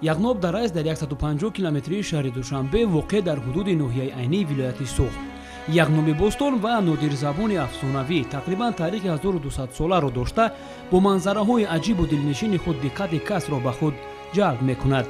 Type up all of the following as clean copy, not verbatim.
Яғноб дарааст дар 150 километрии шаҳри Душанбе, воқеъ дар ҳудуди ноҳияи Айнии вилояти Суғд. Яғноби бостон ва нодирзабони афсонавӣ тақрибан таърихи 1200 соларо дошта, бо манзараҳои аҷибу дилнишини худ диққати касро ба худ ҷалб мекунад.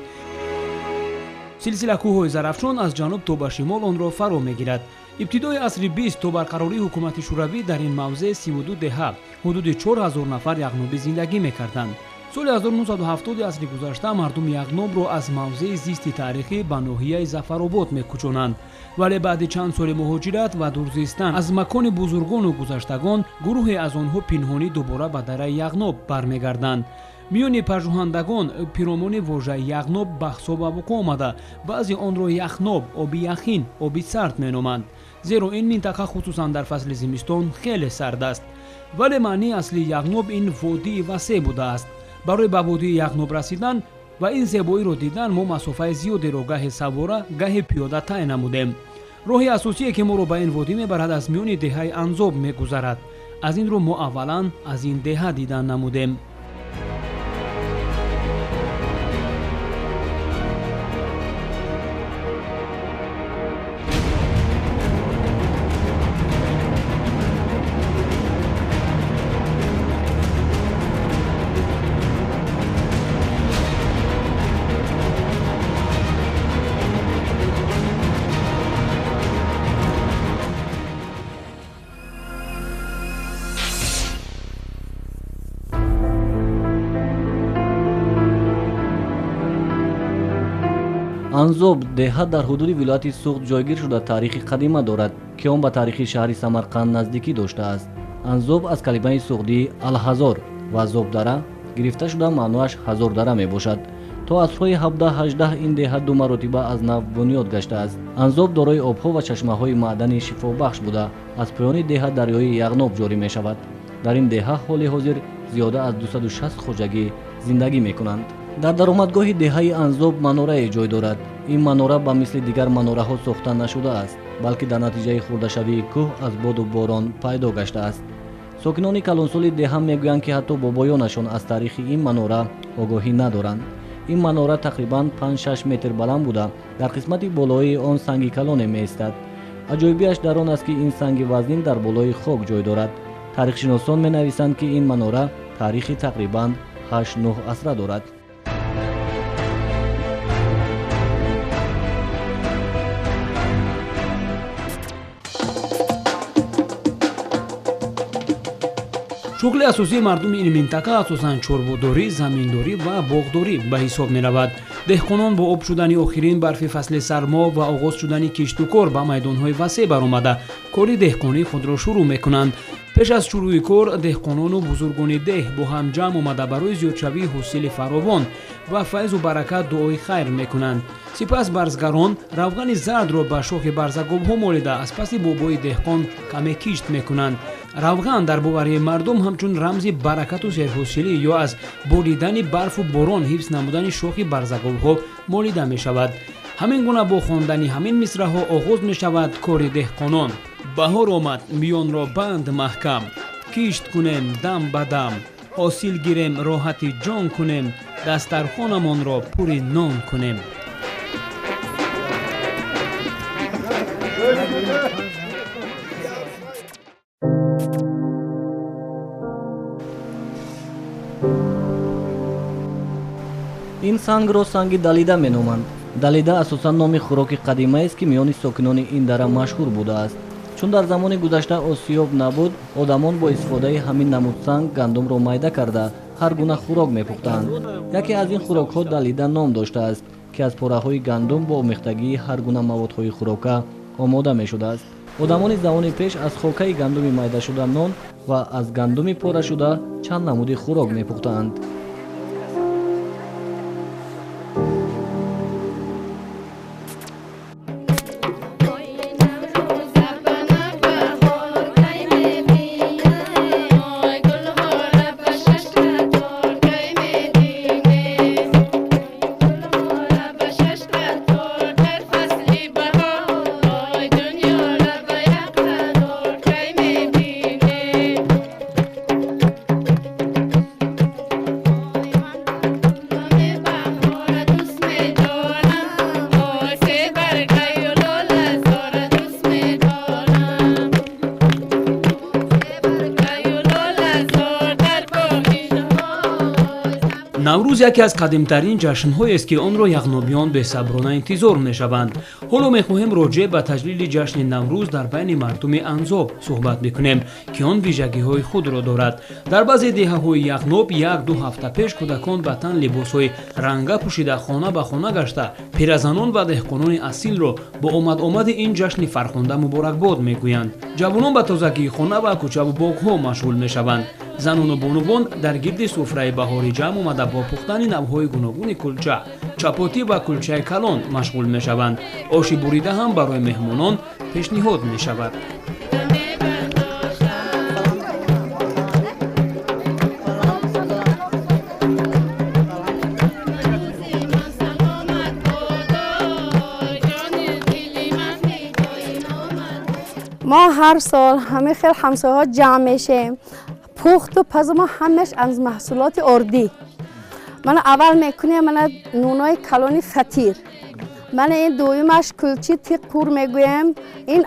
Силсила кӯҳҳои Зарафшон аз ҷануб то ба шимол онро фаро мегирад. Ибтидои асри 20 то барқарории ҳукумати Шӯравӣ дар ин мавзеъ 32 деҳа ҳудуди 4000 нафар яғнобӣ зиндагӣ мекарданд. Соли 1970 асри гузашта мардуми Яғнобро аз мавзеи зисти таърихӣ ба ноҳияи Зафаробод мекӯчонанд, вале баъди чанд соли муҳоҷират ва дурзистан аз макони бузургону гузаштагон, гурӯҳе аз онҳо пинҳонӣ дубора ба дараи Яғноб бармегарданд. Миёни пажӯҳандагон пиромони вожаи Яғноб баҳсҳо ба вуқӯъ омада, баъзе онро яхноб, оби яхин, оби сард меноманд, зеро ин минтақа хусусан дар фасли зимистон хеле сард аст. Вале маънии аслии Яғноб ин водии васеъ будааст. Барои ба водии Яғноб расидан ва ин зебоиро дидан мо масофаи зиёдеро гаҳе савора, гаҳе пиёда тай намудем. Роҳи асосие, ки моро ба ин водӣ мебарад, аз миёни деҳаи Анзоб мегузарад. Аз ин рӯ мо аввалан аз ин деҳа дидан намудем. Анзоб деҳа дар ҳудуди вилояти Суғд ҷойгир шуда, таърихи қадима дорад, ки он ба таърихи шаҳри Самарқанд наздикӣ доштааст. Анзоб аз калимаи суғдии алҳазор ва зобдара гирифта шуда, маъноаш ҳазордара мебошад. То асрҳои 17-18 ин деҳа ду маротиба аз нав бунёд гаштааст. Анзоб дорои обҳо ва чашмаҳои маъдани шифобахш буда, аз поёни деҳа дарёи Яғноб ҷорӣ мешавад. Дар ин деҳа ҳоли ҳозир зиёда аз 260 хоҷагӣ зиндагӣ мекунанд. Дар даромадгоҳи деҳаи Анзоб манорае ҷой дорад. Ин манора ба мисли дигар манораҳо сохта нашудааст, балки дар натиҷаи хурдашавии кӯҳ аз боду борон пайдо гаштааст. Сокинони калонсоли деҳа мегӯянд, ки ҳатто бобоёнашон аз таърихи ин манора огоҳӣ надоранд. Ин манора тақрибан 5-6 метр баланд буда, дар қисмати болоии он санги калоне меистад. Аҷоибиаш дар он аст, ки ин санги вазнин дар болои хок ҷой дорад. Таърихшиносон менависанд, ки ин манора таърихи тақрибан 8-9 асра дорад. Шуғли асосии мардуми ин минтақа асосан чорводорӣ, заминдорӣ ва боғдорӣ ба ҳисоб меравад. Деҳқонон бо об шудани охирин барфи фасли сармо ва оғоз шудани киштукор ба майдонҳои васеъ баромада, кори деҳқонии худро шурӯъ мекунанд. Пеш аз шурӯи кор деҳқонону бузургони деҳ бо ҳам ҷамъ омада, барои зиёдшавии ҳосили фаровон ва файзу баракат дуои хайр мекунанд. Сипас барзгарон равғани зардро ба шохи барзагобҳо молида, аз паси бобои деҳқон каме кишт мекунанд. Равған дар боварии мардум ҳамчун рамзи баракату серҳосилӣ ё аз боридани барфу борон ҳифз намудани шохи барзагобҳо молида мешавад. Ҳамин гуна бо хондани ҳамин мисраҳо оғоз мешавад кори деҳқонон. Баҳор омад, миёнро банд маҳкам, кишт кунем дам ба дам, ҳосил гирем, роҳати ҷон кунем, дастархонамонро пури нон кунем. Ин сангро санги далида меноманд. Далида асосан номи хӯроки қадимаест, ки миёни сокинони ин дара машҳур будааст. Чун дар замони гузашта осиёб набуд, одамон бо истифодаи ҳамин намуд санг гандумро майда карда, ҳар гуна хӯрок мепухтанд. Яке аз ин хӯрокҳо далида ном доштааст, ки аз пораҳои гандум бо омехтагии ҳар гуна маводҳои хӯрока омода мешудааст. Одамони замони пеш аз хокаи гандуми майдашуда нон ва аз гандуми порашуда чанд намуди хӯрок мепухтаанд. Наврӯз яке аз қадимтарин ҷашнҳоест, ки онро яғнобиён бесаброна интизор мешаванд. Ҳоло мехоҳем роҷеъ ба таҷлили ҷашни Наврӯз дар байни мардуми Анзоб суҳбат мекунем, ки он вижагиҳои худро дорад. Дар баъзе деҳаҳои Яғноб як-ду ҳафта пеш кӯдакон ба тан либосҳои ранга пӯшида хона ба хона гашта, пиразанон ва деҳқонони асилро бо омад-омади ин ҷашни фархунда муборакбод мегӯянд. Ҷавонон ба тозагии хона ва кӯчаву боғҳо машғул мешаванд. Занону бонувон дар гирди суфраи баҳорӣ ҷамъ омада бо пухтани навъҳои гуногуни кулча, чапотӣ ва кулчаи калон машғул мешаванд. Оши бурида ҳам барои меҳмонон пешниҳод мешавад. Мо ҳар сол ҳамин хел ҳамсояҳо ҷамъ мешем. Пухту пазу мо ҳамаш аз маҳсулоти ордӣ. Мана аввал мекунем мана нунои калони фатир. Мана ин дуюмаш кулчи тиққур мегӯем. Ин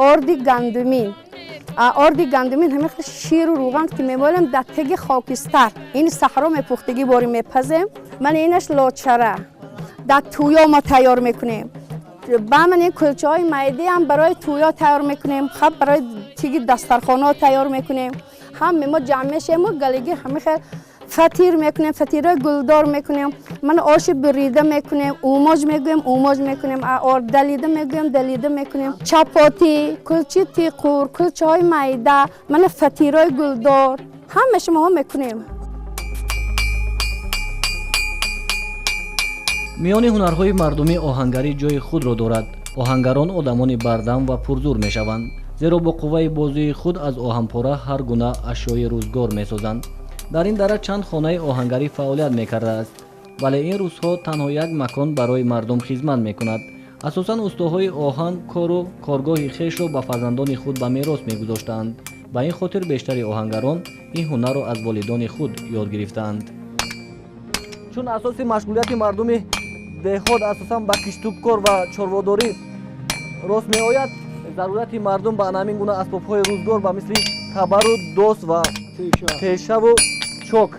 орди гандумин. Орди гандумин ҳамин хел ширу рӯған ки мемолем дар теги хокистар. Ин саҳро мепухтагӣ бори мепазем. Мана инаш лочара. Дар тӯё мо тайёр мекунем. Ба ман ин кулчаҳои майдӣ ҳам барои тӯё тайёр мекунем, хаб барои тиги дастархонаҳо тайёр мекунем. Ҳама мо ҷамъ мешем ва галигӣ ҳама хел фатир мекунем, фатирҳои гулдор мекунем, ман оши бурида мекунем, умоҷ мегӯем, умоҷ мекунем, далида мегӯем, далида мекунем, чапотӣ, кулчи тиқур, кулчаҳои майда, ман фатирҳои гулдор ҳамааш моҳо мекунем. Миёни ҳунарҳои мардумӣ оҳангарӣ ҷои худро дорад. Оҳангарон одамони бардам ва пурзур мешаванд, зеро бо қувваи бозии худ аз оҳанпора ҳар гуна ашёи рӯзгор месозанд. Дар ин дара чанд хонаи оҳангарӣ фаъолият мекардааст, вале ин рӯзҳо танҳо як макон барои мардум хизмат мекунад. Асосан устоҳои оҳан кору коргоҳи хешро ба фарзандони худ ба мерос мегузоштаанд. Ба ин хотир бештари оҳангарон ин ҳунарро аз волидони худ ёд гирифтаанд. Чун асоси машғулияти мардуми деҳот асосан ба киштукор ва чорводорӣ рост меояд, зарурати мардум ба ҳамин гуна асбобҳои рӯзгор ба мисли табару дос ва тешаву чок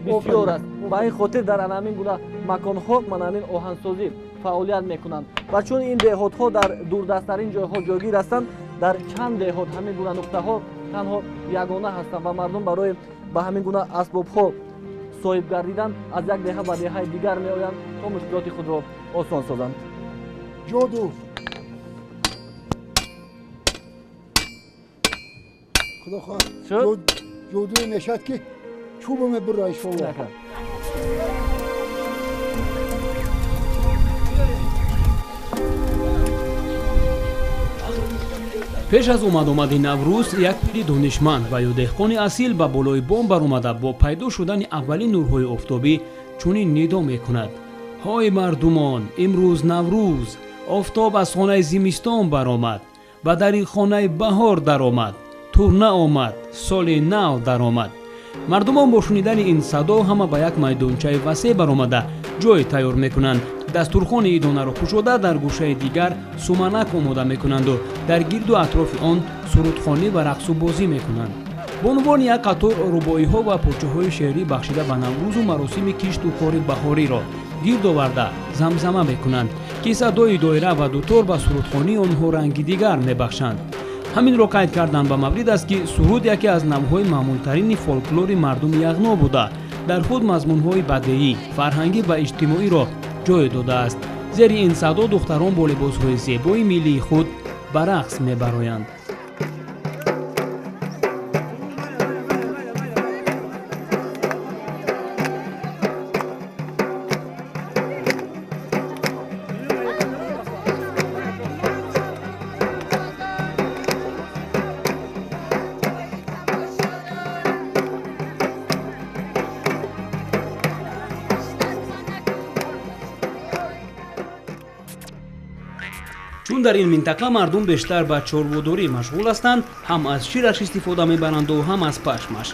бисёр аст. Ба ин хотир дар ҳамин гуна маконҳо ман ҳамин оҳансозӣ фаъолият мекунанд. Ва чун ин деҳотҳо дар дурдасттарин ҷойҳо ҷойгир ҳастанд, дар чанд деҳот ҳамин гуна нуқтаҳо танҳо ягона ҳастанд ва мардум барои ба ҳамин гуна асбобҳо соҳиб гардидан аз як деҳа ба деҳаи дигар меоянд то мушкилоти худро осон созанд. Ҷоду худо хоҳад ҷодуе мешавад, ки чӯбо мебурра иншоаллоҳ. Пеш аз омад-омади Наврӯз як пири донишманд ва ё деҳқони асил ба болои бом баромада бо пайдо шудани аввалин нурҳои офтобӣ чунин нидо мекунад: ҳой мардумон, имрӯз Наврӯз, офтоб аз хонаи зимистон баромад, ба дари хонаи баҳор даромад, турна омад, соли нав даромад. Мардумон бо шунидани ин садо ҳама ба як майдончаи васеъ баромада ҷой тайёр мекунанд. Дастурхони идонаро кушода дар гӯшаи дигар суманак омода мекунанду дар гирду атрофи он сурудхонӣ ва рақсу бозӣ мекунанд. Бонувон як қатор рубоиҳо ва порчаҳои шеърӣ бахшида ба Наврӯзу маросими кишту кори баҳориро гирд оварда замзама мекунанд, ки садои доира ва дутор ба сурудхонии онҳо ранги дигар мебахшанд. Ҳаминро қайд кардан ба маврид аст, ки суруд яке аз навъҳои маъмултарини фолклори мардуми Яғноб буда, дар худ мазмунҳои бадеӣ, фарҳангӣ ва иҷтимоиро ҷой додааст. Зери ин садо духтарон бо либосҳои зебои миллии худ ба рақс мебароянд. Чун дар ин минтақа мардум бештар ба чорводорӣ машғул ҳастанд, ҳам аз шираш истифода мебаранду ҳам аз пашмаш.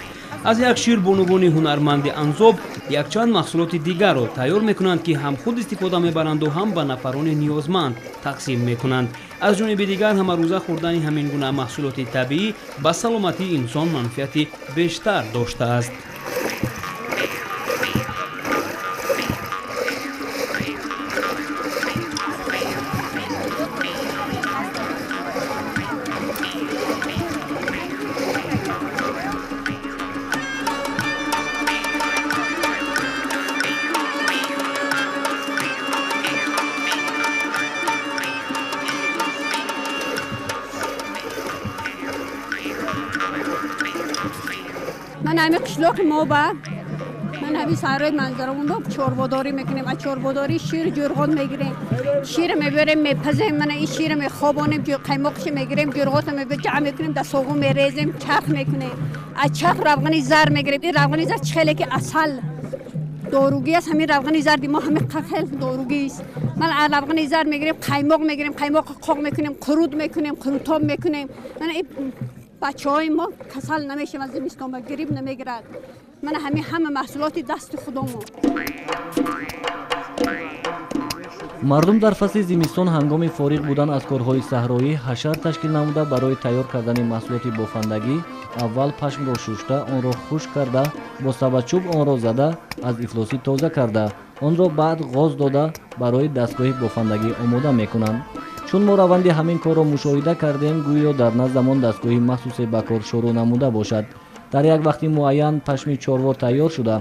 Аз як шир бонувони ҳунарманди Анзоб якчанд маҳсулоти дигарро тайёр мекунанд, ки ҳам худ истифода мебаранду ҳам ба нафарони ниёзманд тақсим мекунанд. Аз ҷониби дигар ҳамарӯза хӯрдани ҳамин гуна маҳсулоти табиӣ ба саломатии инсон манфиати бештар доштааст. Ман ҳамин қишлоқи мо ба ман ҳамин саҳрои манзарамон ба чорводорӣ мекунем. Аз чорводорӣ шир ҷурғот мегирем, шир мебарем, мепазем, мана ин шир мехобонем, қаймоқша мегирем, ҷурғота ҷамъ мекунем, дар соғун мерезем, чарх мекунем. Аз чарх равғани зар мегирем. Ин равғани зар хеле ки асал доругӣ аст. Ҳамин равғани зарди мо ҳамин хеле доругӣ аст. Ман аз равғани зар мегирем, қаймоқ мегирем, қаймоқ қоқ мекунем, қурут мекунем, қурутоб мекунем. Мана ин бачаҳои мо касал намешаванд, зимистон ба грипп намегирад. Мана ҳамин ҳама маҳсулоти дасти худомон. Мардум дар фасли зимистон ҳангоми фориғ будан аз корҳои саҳроӣ ҳашар ташкил намуда барои тайёр кардани маҳсулоти бофандагӣ аввал пашмро шушта, онро хушк карда, бо сабадчӯб онро зада, аз ифлосӣ тоза карда, онро баъд ғоз дода барои дастгоҳи бофандагӣ омода мекунанд. Чун мо раванди ҳамин корро мушоҳида кардем, гӯё дар наздамон дастгоҳи махсусе ба кор шурӯъ намуда бошад. Дар як вақти муайян пашми чорво тайёр шуда,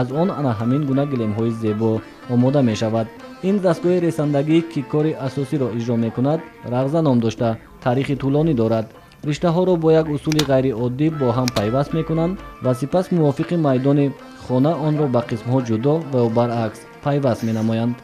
аз он ана ҳамин гуна гилемҳои зебо омода мешавад. Ин дастгоҳи ресандагӣ, ки кори асосиро иҷро мекунад, рағза ном дошта, таърихи тӯлонӣ дорад. Риштаҳоро бо як усули ғайриоддӣ бо ҳам пайваст мекунанд ва сипас мувофиқи майдони хона онро ба қисмҳо ҷудо ва ё баръакс пайваст менамоянд.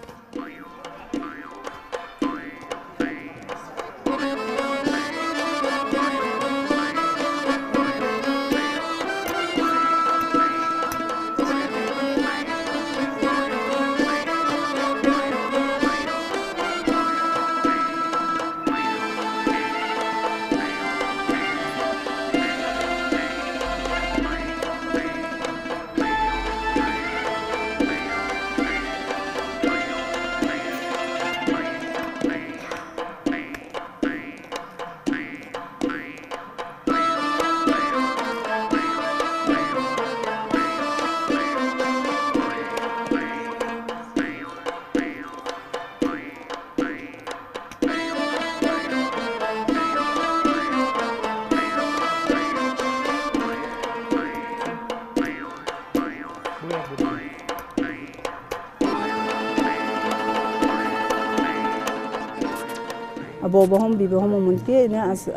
Бобоҳом, бибиҳом мондагӣ,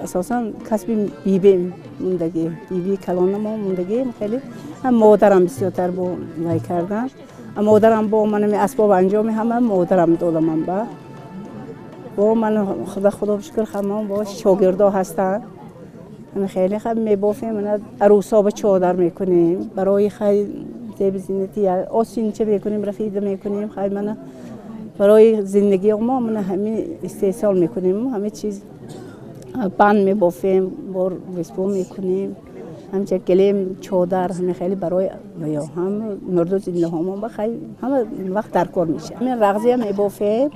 асосан касби биби мондагӣ, биби калонамо мондагӣ хеле. Модарам бисёртар бо вай кардан. Модарам бо ман асбоб анҷоми ҳама модарам додаман ба. Бо ман худо худо шукр ҳамон бо шогирдо ҳастанд. Хеле хаб мебофем, арӯсо ба чодар мекунем, барои хай зеби зинати осинча мекунем, рафида мекунем, хай мана барои зиндагии мо мана ҳамин истеҳсол мекунем, ҳама чиз банд мебофем, бор висбо мекунем, ҳамча гилем, чодар, ҳама хеле барои ё ҳам мурду зиндаҳомон ба хай ҳама вақт дар кор мешавад. Ҳамин рағзия мебофем,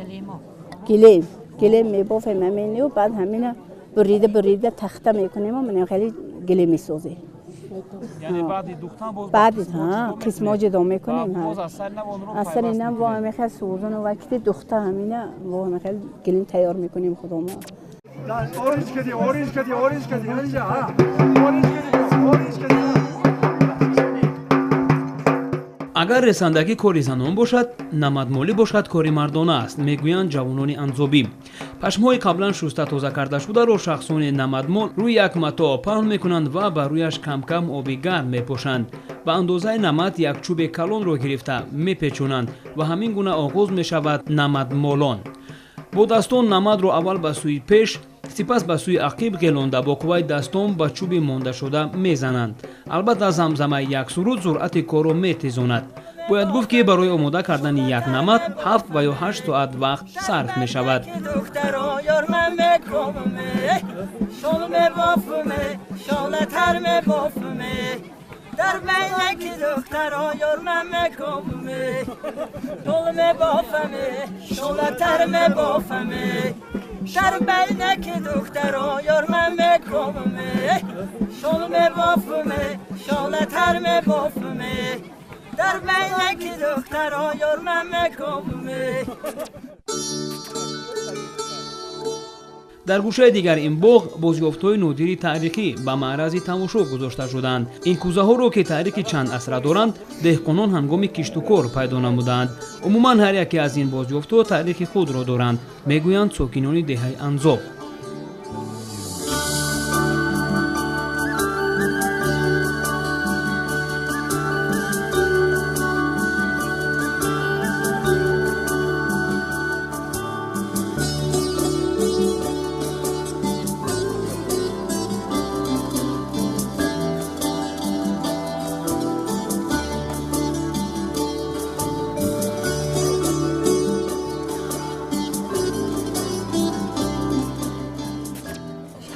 гилем, гилем мебофем ҳаминю, баъд ҳамина бурида бурида тахта мекунем ва мана хеле гилем месозем. Яъне баъди духтан боз баъди қисмҳо ҷудо мекунем. Боз аз сари нав онро аз сари нав бо ҳамин хел сӯзон ва кити духта ҳамина бо ҳамин хел гилем тайёр мекунем худомо. Оранж кади, оранж кади, оранж кади, оранж кади, оранж кади. Агар ресандагӣ кори занон бошад, намадмолӣ бошад кори мардона аст, мегӯянд ҷавонони анзобӣ. Пашмҳои қаблан шуста тоза кардашударо шахсони намадмол рӯи як матоъ паҳн мекунанд ва ба рӯяш камкам оби гарм мепошанд. Ба андозаи намад як чӯби калонро гирифта мепечонанд ва ҳамин гуна оғоз мешавад намадмолон. Бо дастон намадро аввал ба сӯи пеш, сипас ба сӯи ақиб ғелонда бо қувваи дастон ба чӯби мондашуда мезананд. Албатта замзамаи як суруд суръати корро метезонад. Бояд гуфт, ки барои омода кардани як намад 7 ва ё 8 соат вақт сарф мешавад. در بینک دخترها یار من میکوبمه، دل میبافمه، شعله میبافمه. در بینک دخترها یار من میکوبمه، شل میبافمه، شعله میبافمه. در بینک دخترها یار من میکوبمه. Дар гӯшаи дигар ин боғ бозёфтҳои нодири таърихӣ ба маърази тамошо гузошта шуданд. Ин кӯзаҳоро, ки таърихи чанд асра доранд, деҳқонон ҳангоми киштукор пайдо намуданд. Умуман ҳар яке аз ин бозёфтҳо таърихи худро доранд, мегӯянд сокинони деҳаи Анзоб.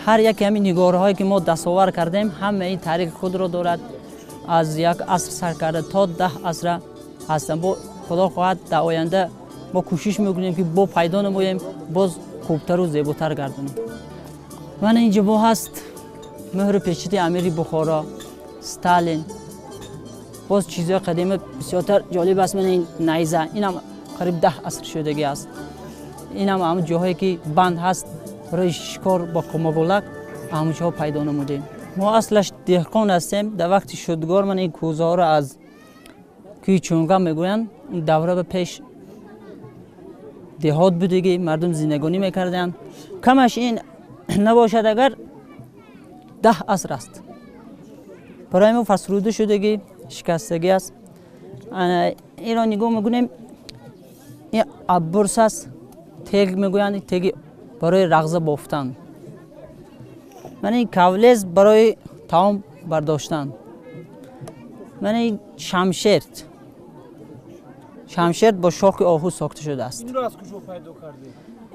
Ҳар яке ҳамин нигораҳое ки мо дастовар кардем, ҳама ин таърихи худро дорад. Аз як аср сар карда то 10 асра ҳастанд. Бо худо хоҳад дар оянда мо кӯшиш мекунем ки бо пайдо намоем, боз хубтару зеботар гардонем. Мана инҷо бо ҳаст муҳру печати амири Бухоро, Сталин. Боз чизҳои қадима бисёртар ҷолиб аст. Мана ин найза, инам қариб 10 аср шудагӣ аст. Инам ҳамон ҷоҳое ки банд ҳаст барои шикор бо қумағулак, ҳамон ҷоҳо пайдо намудем. Мо аслаш деҳқон ҳастем. Дар вақти шудгор ман ин кӯзаҳоро аз кӯи Чунга мегӯянд, он давра ба пеш деҳот будагӣ, мардум зиндагонӣ мекарданд. Камаш ин набошад агар 10 аср аст. Барои мо фасруда шудагӣ, шикастагӣ аст. Инро нигоҳ мекунем, ин аббурс аст, тег мегӯянд, теги барои рағза бофтан. Мана ин кавлез барои таом бардоштан. Мана ин шамшерт. Шамшерт бо шохи оҳу сохта шудааст. Инро аз куҷо пайдо кардед?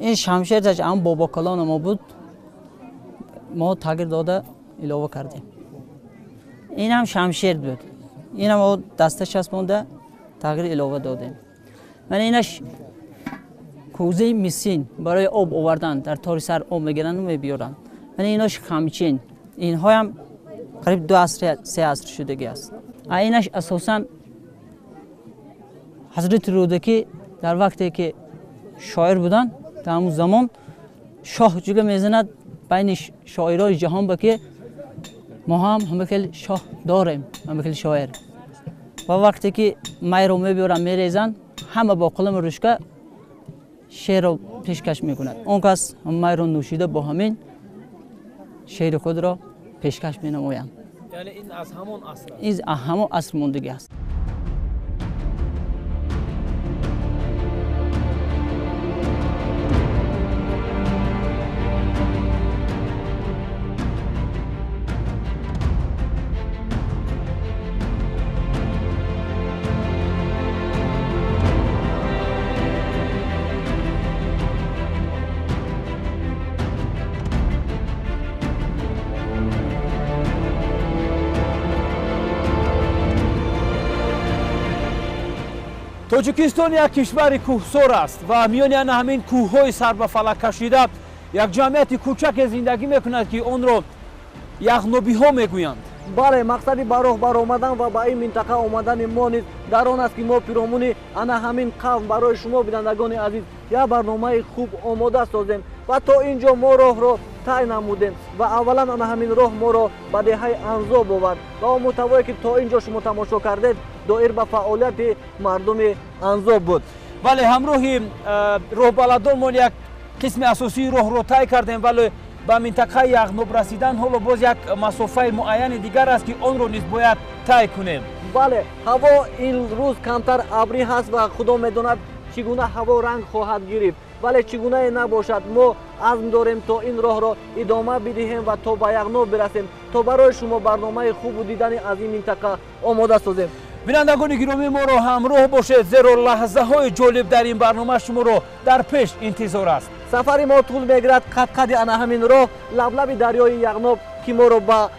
Ин шамшерташ ҳам бобокалони мо буд, мо тағйир дода илова кардем. Ин ҳам шамшерт буд, инам мо даста часпонда тағйир илова додем. Мана инаш кӯзаи мисин барои об овардан, дар тори сар об мегиранду мебиёранд. Мана инош хамчин, инҳоям қариб 2 аср 3 аср шудагӣ аст. Инаш асосан ҳазрати Рӯдакӣ дар вақте ки шоир буданд, дар ҳамон замон шоҳ ҷуга мезанад байни шоирои ҷаҳон, ба ки мо ҳам ҳама хел шоҳ дорем, ҳама хел шоир. Ва вақте ки майро мебиёранд, мерезанд, ҳама бо қаламу ручка шеърро пешкаш мекунад. Он кас майро нӯшида бо ҳамин шеъри худро пешкаш менамоянд. Яъне ин аз ҳамон аср аст? Ин аз ҳамон аср мондагӣ аст. Тоҷикистон як кишвари кӯҳсор аст ва миёни ана ҳамин кӯҳҳои сар ба фалак кашида як ҷамъияти кӯчаке зиндагӣ мекунад, ки онро яғнобиҳо мегӯянд. Бале, мақсади ба роҳ баромадан ва ба ин минтақа омадани мо низ дар он аст, ки мо пиромуни ана ҳамин қавм барои шумо бинандагони азиз як барномаи хуб омода созем ва то ин ҷо мо роҳро тай намудем ва аввалан ана ҳамин роҳ моро ба деҳаи Анзоб овард ва он муҳтавое ки то ин ҷо шумо тамошо кардед доир ба фаъолияти мардуми Анзоб буд. Бале, ҳамроҳи роҳбаладонмон як қисми асосии роҳро тай кардем, вале ба минтақаи Яғноб расидан ҳоло боз як масофаи муайяни дигар аст, ки онро низ бояд тай кунем. Бале, ҳаво ин рӯз камтар абрӣ ҳаст ва худо медонад чӣ гуна ҳаво ранг хоҳад гирифт. Вале чӣ гунае набошад, мо азм дорем то ин роҳро идома бидиҳем ва то ба Яғноб бирасем, то барои шумо барномаи хубу дидани аз ин минтақа омода созем. Бинандагони гиромӣ, моро ҳамроҳ бошед, зеро лаҳзаҳои ҷолиб дар ин барнома шуморо дар пеш интизор аст. Сафари мо тӯл мегирад қадқади ана ҳамин роҳ, лаблаби дарёи Яғноб, ки моро ба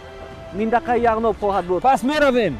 минтақаи Яғноб хоҳад бурд. Пас меравем.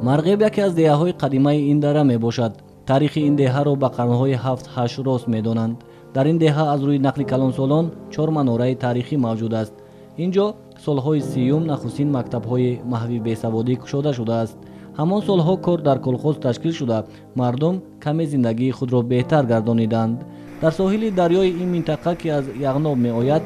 Марғеб яке аз деҳаҳои қадимаи ин дара мебошад. Таърихи ин деҳаро ба қарнҳои 7-8 рост медонанд. Дар ин деҳа аз рӯи нақли калонсолон 4 манораи таърихӣ мавҷуд аст. Ин ҷо солҳои 30 нахустин мактабҳои маҳви бесаводӣ кушода шудааст. Ҳамон солҳо кор дар колхоз ташкил шуда, мардум каме зиндагии худро беҳтар гардониданд. Дар соҳили дарёи ин минтақа, ки аз Яғноб меояд,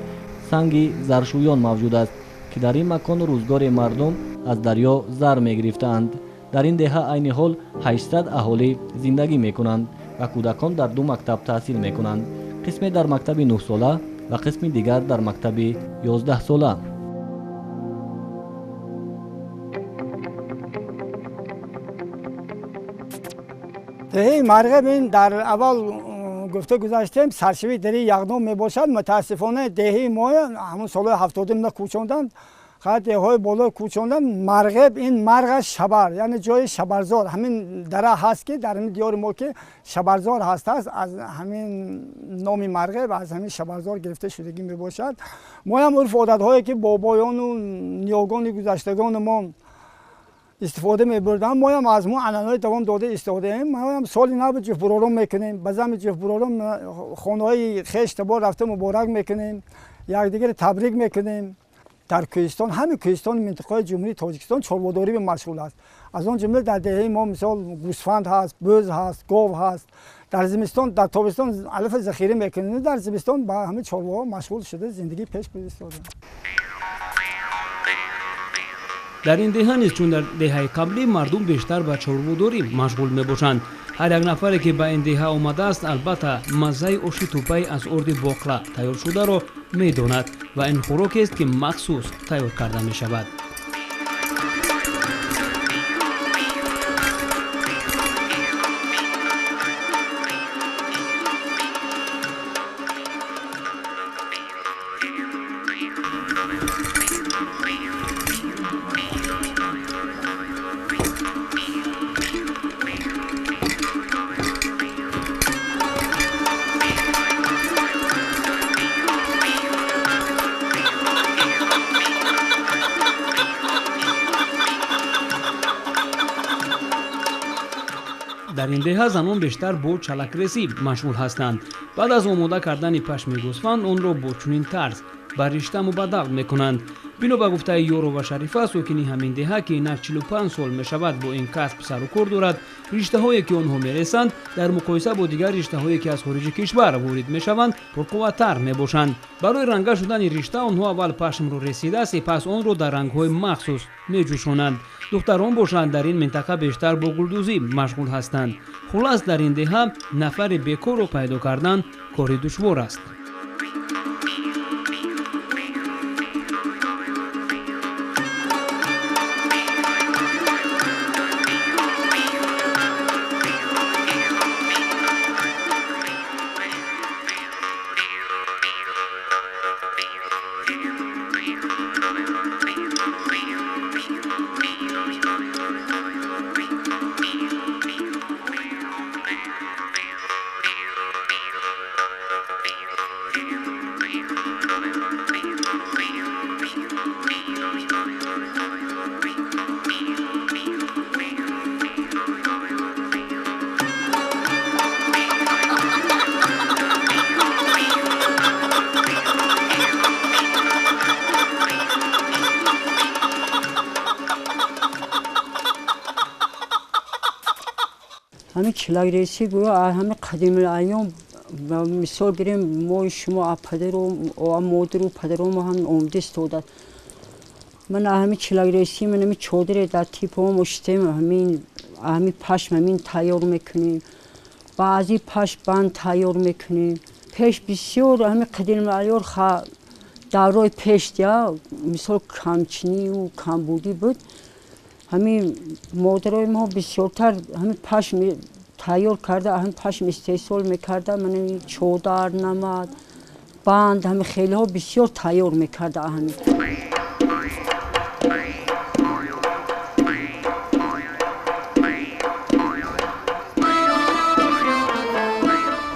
санги заршӯён мавҷуд аст, ки дар ин макон рӯзгори мардум аз дарё зар мегирифтаанд. Дар ин деҳа айни ҳол 800 аҳолӣ зиндагӣ мекунанд ва кӯдакон дар 2 мактаб таҳсил мекунанд. Қисме дар мактаби 9-сола ва қисми дигар дар мактаби 11-сола. Деҳаи Марғеб ин дар аввал гуфта гузаштем саршавии дари Яғноб мебошад. Мутаассифона деҳаи мо ҳамон солҳои 70 кӯчонданд, деҳаҳои боло кӯчонданд. Марғеб ин марға шабар, яъне ҷои шабарзор. Ҳамин дара ҳаст, ки дар ҳамин диёри мо ки шабарзор ҳаст, аз ҳамин номи Марғеб аз ҳамин шабарзор гирифта шудагӣ мебошад. Моям урфу одатҳое ки бобоёну ниёгони гузаштагони мо истифода мебурданд, моям аз мо анъанаҳои давом дода истодаем. Моям соли нав ҷуфтбуророн мекунем, ба зами ҷуфтбуророн хонаҳои хеш табор рафта муборак мекунем, якдигаро табрик мекунем. Дар кӯҳистон, ҳамин кӯҳистони минтақаи Ҷумҳурии Тоҷикистон чорводорӣ машғул аст. Аз он ҷумла дар деҳаи мо мисол гӯсфанд ҳаст, бӯз ҳаст, гов ҳаст. Дар зимистон, дар тобистон алаф захира мекунем, дар зимистон ба ҳамин чорвоҳо машғул шуда зиндагӣ пеш бурда истодаем. Дар ин деҳа низ чун дар деҳаи қаблӣ мардум бештар ба чорводорӣ машғул мебошанд. Ҳар як нафаре ки ба ин деҳа омадааст, албатта маззаи оши тӯпаи аз орди боқла тайёр шударо медонад ва ин хӯрокест, ки махсус тайёр карда мешавад. Дар ин деҳа занон бештар бо чалакресӣ машғул ҳастанд. Баъд аз омода кардани пашми гӯсфанд онро бо чунин тарз ба ришта мубаддал мекунанд. Бино ба гуфтаи Ёрова Шарифа, сокини ҳамин деҳа, ки инак 45 сол мешавад бо ин касб сару кор дорад, риштаҳое ки онҳо мересанд дар муқоиса бо дигар риштаҳое ки аз хориҷи кишвар ворид мешаванд пурқувваттар мебошанд. Барои ранга шудани ришта онҳо аввал пашмро ресида, сипас онро дар рангҳои махсус меҷӯшонанд. Духтарон бошанд дар ин минтақа бештар бо гулдӯзӣ машғул ҳастанд. Хулас, дар ин деҳа нафари бекорро пайдо кардан кори душвор аст. ҳамин чилакресӣ гӯё ҳамин қадимулайём, мисол гирем, мо шумо падару модару падаромо ҳам омада истодааст. Ман ҳамин чилакресӣ, ман ҳамин чодире дар типамо шитем, ҳамин пашм ҳамин тайёр мекунем, баъзи пашм банд тайёр мекунем. Пеш бисёр ҳамин қадимулайёр даврои пеш дия, мисол камчинию камбудӣ буд. Ҳамин модарои мо бисёртар ҳамин пашм тайёр карда, ҳамин пашм истеҳсол мекарда, ман чодар, намад, банд, ҳамин хелеҳо бисёр тайёр мекарда ҳамин.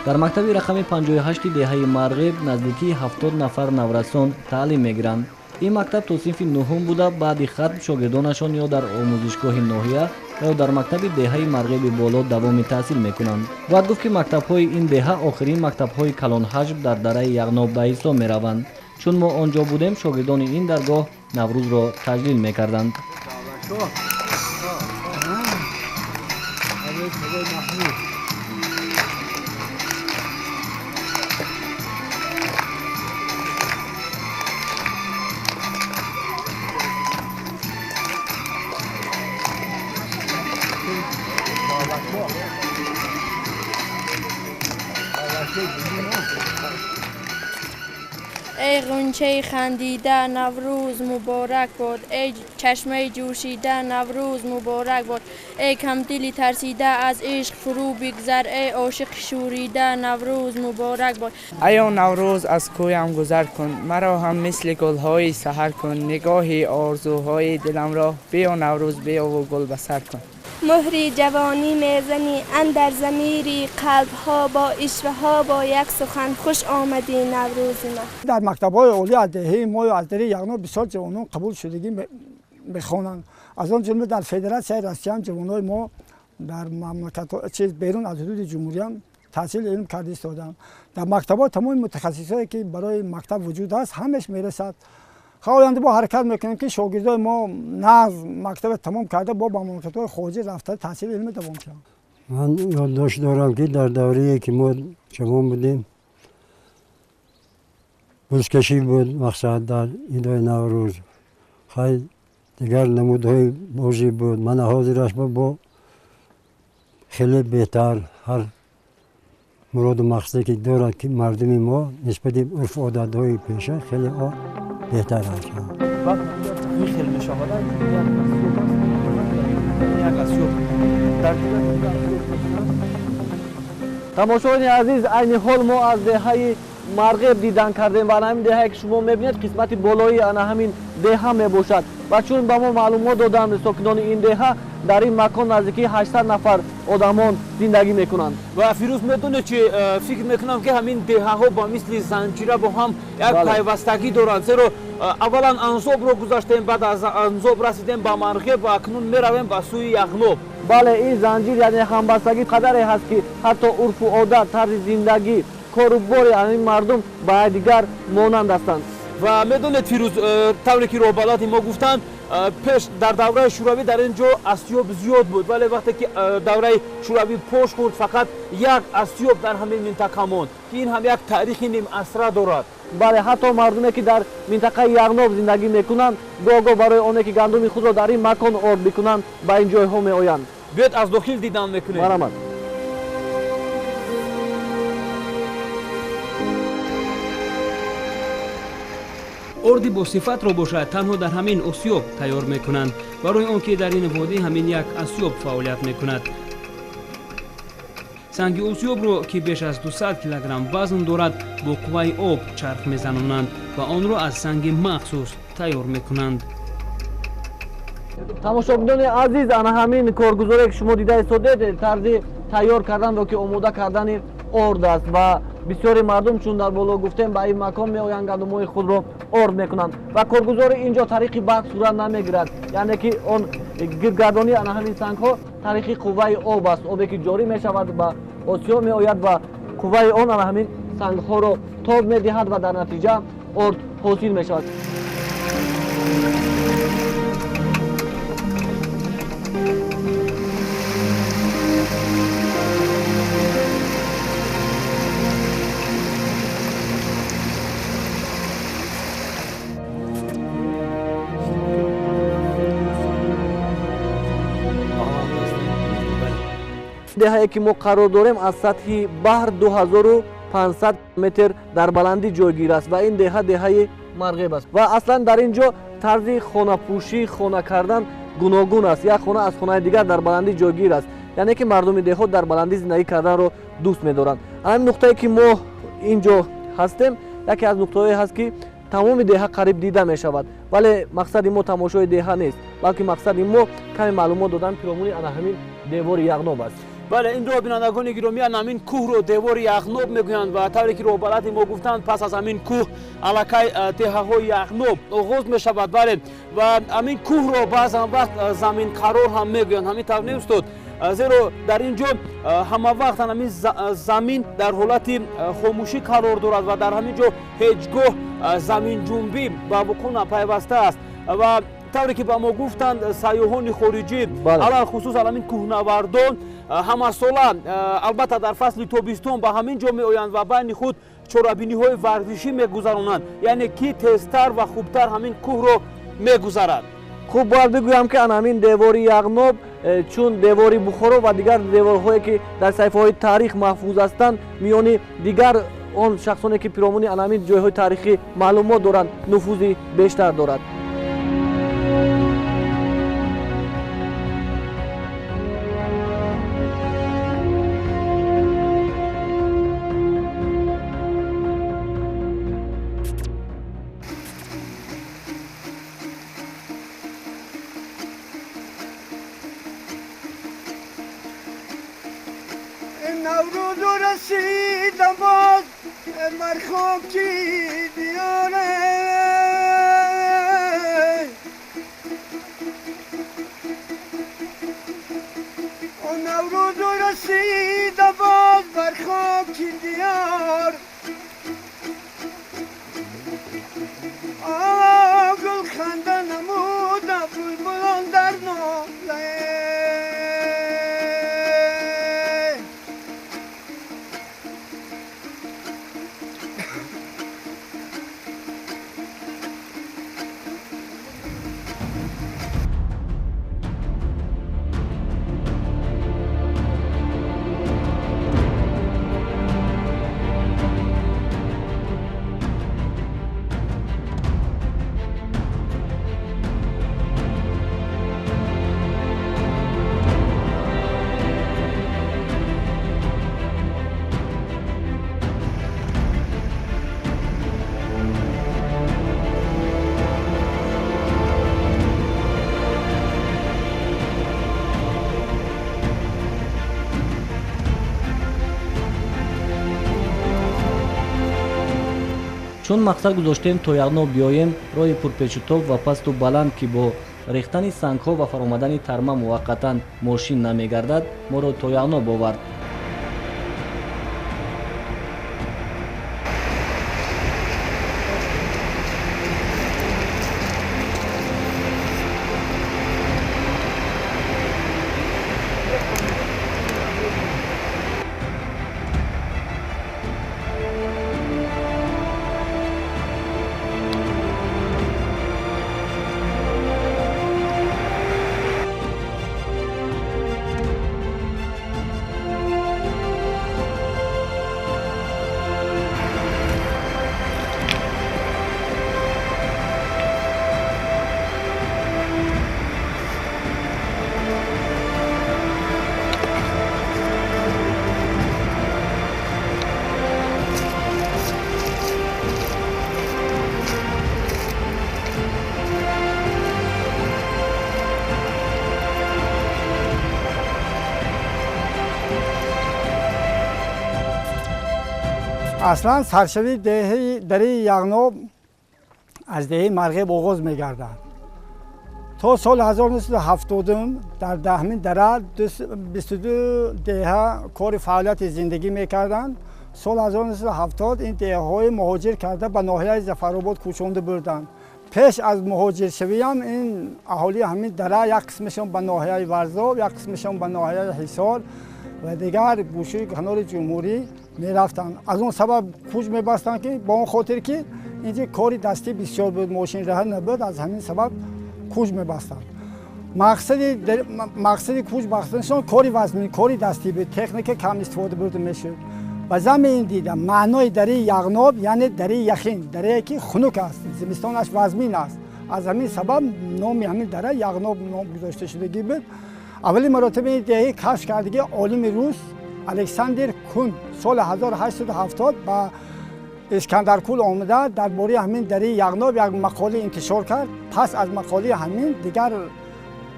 Дар мактаби рақами 58 деҳаи Марғеб наздикии 70 нафар наврасон таълим мегиранд. Ин мактаб то синфи 9 буда, баъди хатм шогирдонашон ё дар омӯзишгоҳи ноҳия ва ё дар мактаби деҳаи Марғеби Боло давоми таҳсил мекунанд. Бояд гуфт, ки мактабҳои ин деҳа охирин мактабҳои калонҳаҷм дар дараи Яғноб ба ҳисоб мераванд. Чун мо он ҷо будем, шогирдони ин даргоҳ Наврӯзро таҷлил мекарданд. Эй ғунчаи хандида, Наврӯз муборак бод. Эй чашмаи ҷӯшида, Наврӯз муборак бод. Эй камдили тарсида, аз ишқ фурӯ бигзар. Эй ошиқи шӯрида, Наврӯз муборак бод. Аё Наврӯз, аз кӯям гузар кун, маро ҳам мисли гулҳои саҳар кун. Нигоҳи орзуҳои диламро биё, Наврӯз, биёву гул ба сар кун. Муҳри ҷавонӣ мезанӣ андар замири қалбҳо, бо ишваҳо, бо як сухан хуш омадӣ, Наврӯзи ман. Дар мактабҳои олӣ аз деҳаи мо, аз деҳаи Яғноб бисёр ҷавонон қабул шудагӣ мехонанд. Аз он ҷумла дар Федератсияи Россия ҷавонҳои мо дар мамлакатҳо чиз берун аз ҳудуди ҷумҳуриям таҳсили илм карда истоданд. Дар мактабҳо тамоми мутахассисҳое ки барои мактаб вуҷуд аст, ҳамаш мерасад. Оянда бо ҳаракат мекунем, ки шогирдои мо нағз мактаба тамом карда, бо ба мамлакатҳои хориҷӣ рафта таҳсили илм давом кунанд. Ман ёддошт дорам, ки дар даврае ки мо ҷавон будем, бузкашӣ буд мақсад дар идои Наврӯз. Хай, дигар намудҳои бозӣ буд. Мана ҳозираш бо хеле беҳтар. Ҳар муроду мақсаде ки дорад, ки мардуми мо нисбати урфу одатҳои пеша хеле беҳтар аст. Хел мешавад, як асёб дар. Тамошобинони азиз, айни ҳол мо аз деҳаи Марғеб дидан кардем ва ана ҳамин деҳае ки шумо мебинед, қисмати болои ана ҳамин деҳа мебошад. Ва чун ба мо маълумот доданд сокинони ин деҳа, дар ин макон наздикии 800 нафар одамон зиндагӣ мекунанд. Ва Фирӯз, медонед чи, фикр мекунам, ки ҳамин деҳаҳо ба мисли занҷира бо ҳам як пайвастагӣ доранд, зеро аввалан Анзобро гузаштем, баъд аз Анзоб расидем ба Марғеб ва акнун меравем ба сӯи Яғноб. Бале, ин занҷир, яъне ҳамбастагӣ қадаре ҳаст, ки ҳатто урфу одат, тарзи зиндагӣ, кору бори ҳамин мардум ба якдигар монанд ҳастанд. Ва медонед, Фирӯз, тавре ки роҳбалади мо гуфтанд, пеш дар давраи шӯравӣ дар ин ҷо асёб зиёд буд, вале вақте ки давраи шӯравӣ пош хӯрд, фақат як асёб дар ҳамин минтақа монд, ки ин ҳам як таърихи нимасра дорад. Бале, ҳатто мардуме ки дар минтақаи Яғноб зиндагӣ мекунанд, гоҳ-гоҳ барои оне ки гандуми худро дар ин макон орд бикунанд, ба ин ҷойҳо меоянд. Биёед, аз дохил дидан мекунем. Марҳамат. Орди босифатро бошад танҳо дар ҳамин осиёб тайёр мекунанд, барои он ки дар ин водӣ ҳамин як осиёб фаъолият мекунад. Санги осиёбро, ки беш аз 200 килограмм вазн дорад, бо қувваи об чарх мезанонанд ва онро аз санги махсус тайёр мекунанд. Тамошобинони азиз, ана ҳамин коргузоре ки шумо дида истодед, тарзи тайёр кардан ё ки омода кардани орд аст. Ва бисёри мардум, чун дар боло гуфтем, ба ин макон меоянд, гандумҳои худро орд мекунанд ва коргузори ин ҷо тариқи барқ сурат намегирад, яъне ки он гирдгардонии ана ҳамин сангҳо тариқи қувваи об аст. Обе ки ҷорӣ мешавад, ба осиё меояд ва қувваи он ана ҳамин сангҳоро тоб медиҳад ва дар натиҷа орд ҳосил мешавад. Деҳае ки мо қарор дорем, аз сатҳи баҳр 2500 метр дар баландӣ ҷойгир аст ва ин деҳа деҳаи Марғеб аст. Ва аслан дар ин ҷо тарзи хонапӯшӣ, хона кардан гуногун аст. Як хона аз хонаи дигар дар баландӣ ҷойгир аст, яъне ки мардуми деҳот дар баландӣ зиндагӣ карданро дӯст медоранд. Ҳамин нуқтае ки мо ин ҷо ҳастем, яке аз нуқтаҳое ҳаст, ки тамоми деҳа қариб дида мешавад, вале мақсади мо тамошои деҳа нест, балки мақсади мо каме маълумот додан пиромуни ана ҳамин девори Яғноб аст. Бале, инро бинандагони гиромӣ ҳамин кӯҳро девори Яғноб мегӯянд ва тавре ки роҳбалади мо гуфтанд, пас аз ҳамин кӯҳ аллакай деҳаҳои Яғноб оғоз мешавад. Бале, ва ҳамин кӯҳро баъзан вақт заминқарор ҳам мегӯянд. Ҳамин тавр не, устод? Зеро дар ин ҷо ҳама вақт ҳамин замин дар ҳолати хомӯшӣ қарор дорад ва дар ҳамин ҷо ҳеҷ гоҳ заминҷунбӣ ба вуқӯъ напайваста аст. Ва тавре ки ба мо гуфтанд, сайёҳони хориҷӣ, алалхусус ҳамин кӯҳнавардон, ҳамасола, албатта дар фасли тобистон, ба ҳамин ҷо меоянд ва байни худ чорабиниҳои варзишӣ мегузаронанд, яъне ки тезтар ва хубтар ҳамин кӯҳро мегузарад. Хуб, бояд бигӯям, ки ан ҳамин девори Яғноб, чун девори Бухоро ва дигар деворҳое, ки дар саҳифаҳои таърих маҳфуз ҳастанд, миёни дигар он шахсоне, ки пиромуни ан ҳамин ҷойҳои таърихӣ маълумот доранд, нуфузи бештар дорад. Чун мақсад гузоштем то Яғноб биёем, роҳи пурпечутоб ва пасту баланд, ки бо рехтани сангҳо ва фаромадани тарма муваққатан мошин намегардад, моро то Яғноб овард. Аслан саршавии деҳаи дараи Яғноб аз деҳаи Марғеб оғоз мегардад. То соли 1970 дар даҳмин дара 22 деҳа кори фаъолияти зиндагӣ мекарданд. Соли 1970 ин деҳаҳои муҳоҷир карда ба ноҳияи Зафаробод кӯчонда бурданд. Пеш аз муҳоҷиршавиам ин аҳолии ҳамин дара як қисмашон ба ноҳияи Варзоб, як қисмашон ба ноҳияи Ҳисор ва дигар гӯшаи канори ҷумҳурӣ мерафтанд. Аз он сабаб кӯч мебастанд, ки ба он хотир ки инҷа кори дастӣ бисёр буд, мошинраҳа набуд, аз ҳамин сабаб кӯч мебастанд. Мақсади кӯч бастанашон кори вазмин, кори дастӣ буд, техника кам истифода бурда мешуд. Ба замми ин дида маънои дараи Яғноб яъне дараи яхин, дарае ки хунук аст, зимистонаш вазмин аст. Аз ҳамин сабаб номи ҳамин дара Яғноб ном гузошта шудагӣ буд. Аввалин маротиба ин деҳаи кашф кардагӣ олими рус Александр Кун соли 1870 ба Искандаркул омада дар бораи ҳамин дараи Яғноб як мақола интишор кард. Пас аз мақолаи ҳамин дигар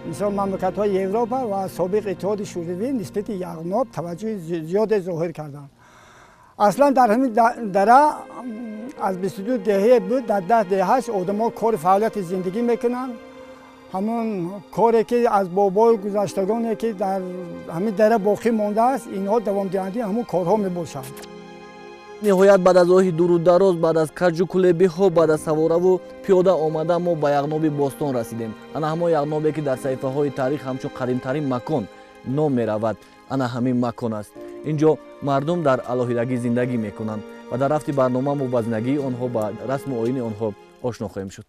Мисол мамлакатҳои Европа ва собиқ Иттиҳоди Шӯравӣ нисбати Яғноб таваҷҷӯҳи зиёде зоҳир карданд. Аслан дар ҳамин дара аз 22 деҳа буд, дар 10 деҳаш одамо кори фаъолияти зиндагӣ мекунанд. Ҳамон коре ки аз бобои гузаштагоне ки дар ҳамин дара боқӣ мондааст, инҳо давомдиҳандаи ҳамон корҳо мебошанд. Ниҳоят баъд аз роҳи дуру дароз, баъд аз каҷу кулебиҳо, баъд аз савораву пиёда омада мо ба Яғноби бостон расидем. Ана ҳамон Яғнобе ки дар саҳифаҳои таърих ҳамчун қадимтарин макон ном меравад, ана ҳамин макон аст. Инҷо мардум дар алоҳидагӣ зиндагӣ мекунанд ва дар рафти барнома мо ба зиндагии онҳо, ба расму оини онҳо ошно хоҳем шуд.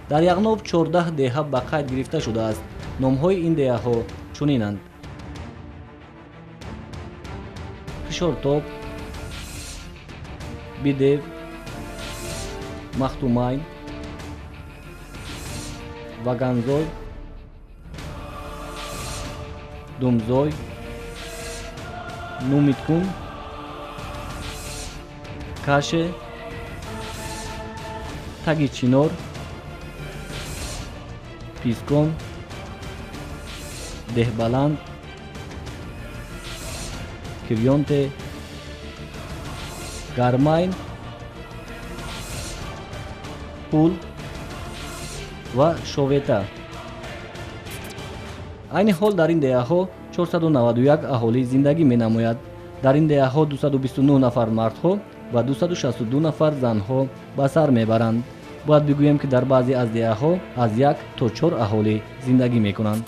Дар Яғноб 14 деҳа ба қайд гирифта шудааст. Номҳои ин деҳаҳо чунинанд: Хишортоб, Бидев, Махтумайн, Ваганзой, Думзой, Нумиткун, Каше, Таги Чинор, Пискон, Деҳбаланд, Кирёнте, Гармайн, Пул ва Шовета. Айни ҳол дар ин деҳаҳо 491 аҳолӣ зиндагӣ менамояд. Дар ин деҳаҳо 229 нафар мардҳо ва 262 нафар занҳо ба сар мебаранд. Бояд бигӯем, ки дар баъзе аз деҳаҳо аз 1 то 4 аҳолӣ зиндагӣ мекунанд.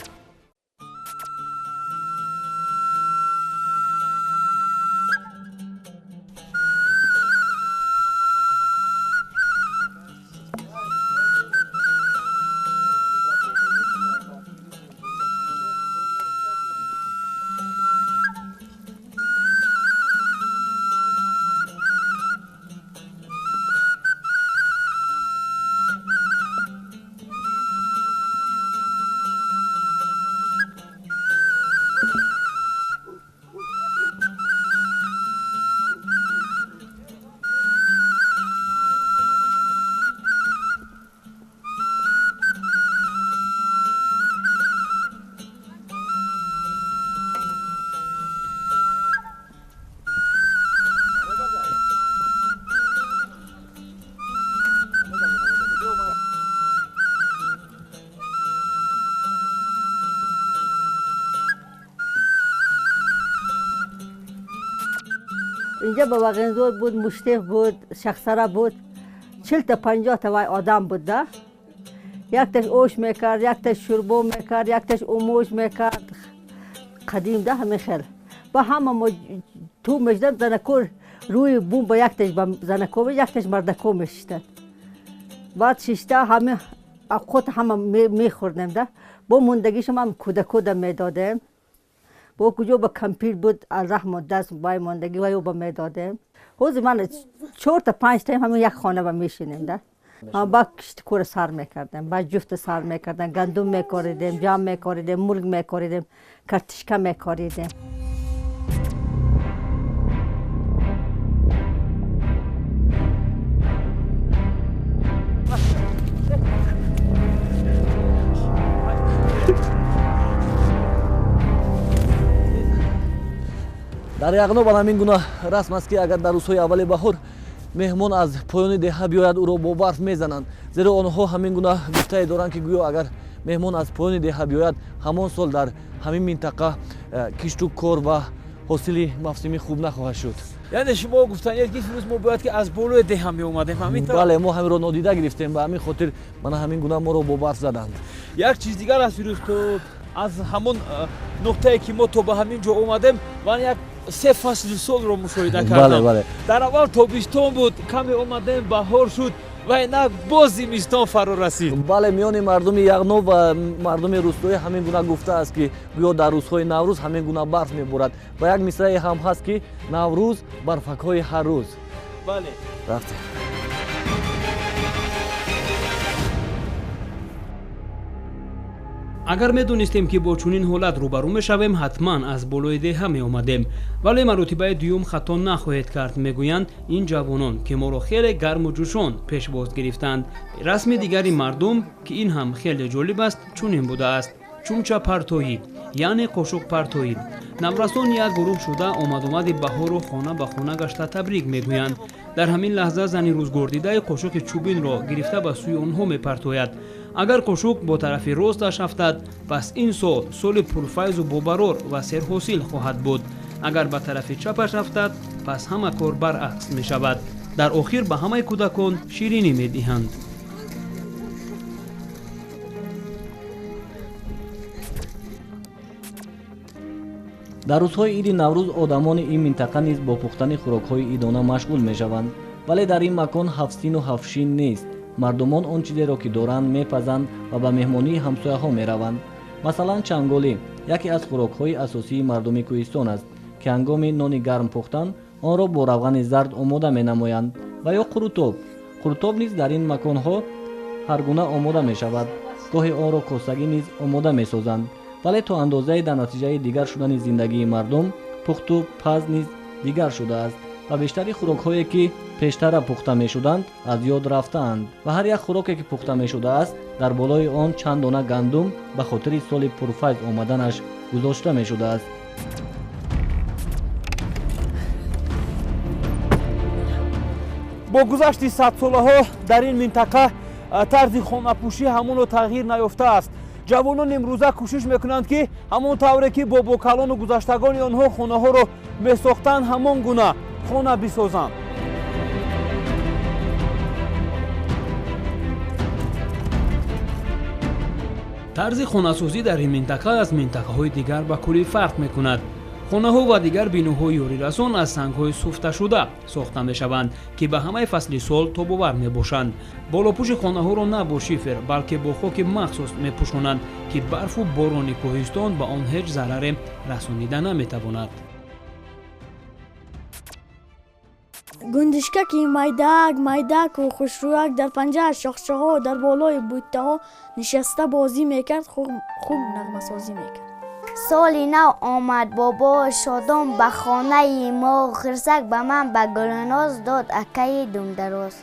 اینجا با وغنزور بود، مشتف بود، شخصره بود، 40 تا 50 تا وای آدم بود ده. یک تاش اوش میکرد، یک تاش شربو میکرد، یک تاش اوموش میکرد. قدیم ده همه خیل. با همه ما تو مجدد زنکور روی بوم با یک تاش زنکو یک تاش مردکو میشتن. بعد ششتا همه خود همه میخوردیم ده. با موندگیش هم کودکو ده میدادیم. با کجا با کمپیر بود رحم دست بای ماندگی و با میدادیم. حوز من 4 تا 5 تا همون یک خانه با میشینیم ده. با کشت کور سر میکردیم، با جفت سر میکردیم، گندم میکاریدیم، جام میکاریدیم، مرغ میکاریدیم، کرتشکه میکاریدیم. Дар Яғноб ҳамин гуна расм аст, ки агар дар рӯзҳои аввали баҳор меҳмон аз поёни деҳа биёяд, ӯро бо барф мезананд. Зеро онҳо ҳамин гуна гуфтае доранд, ки гӯё агар меҳмон аз поёни деҳа биёяд, ҳамон сол дар ҳамин минтақа кишту кор ва ҳосили мавсимӣ хуб нахоҳад шуд. Яъне шумо гуфтанед, ки фирӯз мо бояд ки аз болои деҳа меомадем, ҳамин тавр? Бале, мо ҳаминро нодида гирифтем, ба ҳамин хотир мана ҳамин гуна моро бо барф заданд. Як чиз дигар аст, фирӯз, то аз ҳамон нуқтае ки мо то ба ҳамин ҷо омадем, ман як 3 фасли солро мушоҳида кардам. Дар аввал тобистон буд, каме омадем, баҳор шуд ва инак боз зимистон фаро расид. Бале, миёни мардуми Яғноб ва мардуми рустоӣ ҳамин гуна гуфтааст, ки гӯё дар рӯзҳои Наврӯз ҳамин гуна барф меборад ва як мисрае ҳам ҳаст, ки Наврӯз барфакҳои ҳар рӯз. Бале, рафтем. Агар медонистем, ки бо чунин ҳолат рӯбарӯ мешавем, ҳатман аз болои деҳа меомадем, вале маротибаи дуюм хато нахоҳед кард, мегӯянд ин ҷавонон, ки моро хеле гарму ҷӯшон пешвоз гирифтанд. Расми дигари мардум, ки ин ҳам хеле ҷолиб аст, чунин будааст: чумчапартоӣ, яъне қошуқпартоӣ. Наврасон як гурӯҳ шуда омадомади баҳорро хона ба хона гашта табрик мегӯянд. Дар ҳамин лаҳза зани рӯзгордидаи қошуқи чӯбинро гирифта ба сӯи онҳо мепартояд. Агар қошуқ бо тарафи росташ афтад, пас ин сол соли пурфайзу бобарор ва серҳосил хоҳад буд. Агар ба тарафи чапаш афтад, пас ҳама кор баръакс мешавад. Дар охир ба ҳамаи кӯдакон ширинӣ медиҳанд. Дар рӯзҳои иди Наврӯз одамони ин минтақа низ бо пухтани хӯрокҳои идона машғул мешаванд, вале дар ин макон ҳафтсину ҳафтшин нест. Мардумон он чизеро, ки доранд, мепазанд ва ба меҳмонии ҳамсояҳо мераванд. Масалан, чанголӣ яке аз хӯрокҳои асосии мардуми кӯҳистон аст, ки ҳангоми нони гарм пухтан онро бо равғани зард омода менамоянд, ва ё қурутоб. Қурутоб низ дар ин маконҳо ҳар гуна омода мешавад. Гоҳе онро косагӣ низ омода месозанд, вале то андозае дар натиҷаи дигар шудани зиндагии мардум пухту паз низ дигар шудааст ва бештари хӯрокҳое, ки пештара пухта мешуданд, аз ёд рафтаанд ва ҳар як хӯроке, ки пухта мешудааст, дар болои он чанд дона гандум ба хотири соли пурфайз омаданаш гузошта мешудааст. Бо гузашти садсолаҳо дар ин минтақа тарзи хонапӯшӣ ҳамонро тағйир наёфтааст. Ҷавонон имрӯза кӯшиш мекунанд, ки ҳамон тавре ки бобокалону гузаштагони онҳо хонаҳоро месохтанд, ҳамон гуна хона бисозанд. Тарзи хонасозӣ дар ин минтақа аз минтақаҳои дигар ба куллӣ фарқ мекунад. Хонаҳо ва дигар биноҳои ёрирасон аз сангҳои суфташуда сохта мешаванд, ки ба ҳамаи фасли сол тобовар мебошанд. Болопӯши хонаҳоро на бо шифер, балки бо хоки махсус мепӯшонанд, ки барфу борони кӯҳистон ба он ҳеҷ зараре расонида наметавонад. Гундишкаки майдаак майдаку хушрӯяк дар панҷааш шохчаҳо дар болои буттаҳо нишаста бозӣ мекард, хуб нағмасозӣ мекард. Соли нав омад бобо шодон ба хонаи мо, хирсак ба ман ба Гулноз дод акаи думдароз.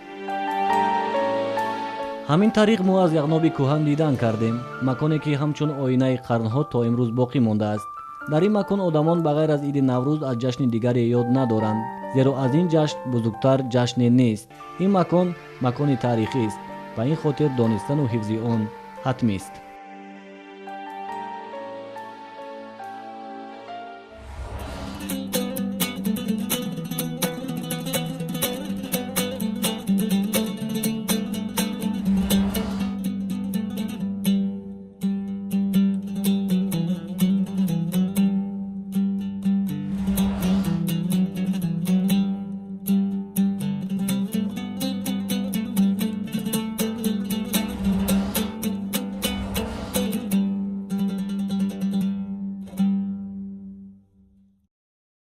Ҳамин тариқ мо аз Яғноби кӯҳан дидан кардем, маконе, ки ҳамчун оинаи қарнҳо то имрӯз боқӣ мондааст. Дар ин макон одамон ба ғайр аз иди Наврӯз аз ҷашни дигаре ёд надоранд, зеро аз ин ҷашн бузургтар ҷашне нест. Ин макон макони таърихист, ба ин хотир донистану ҳифзи он ҳатмист.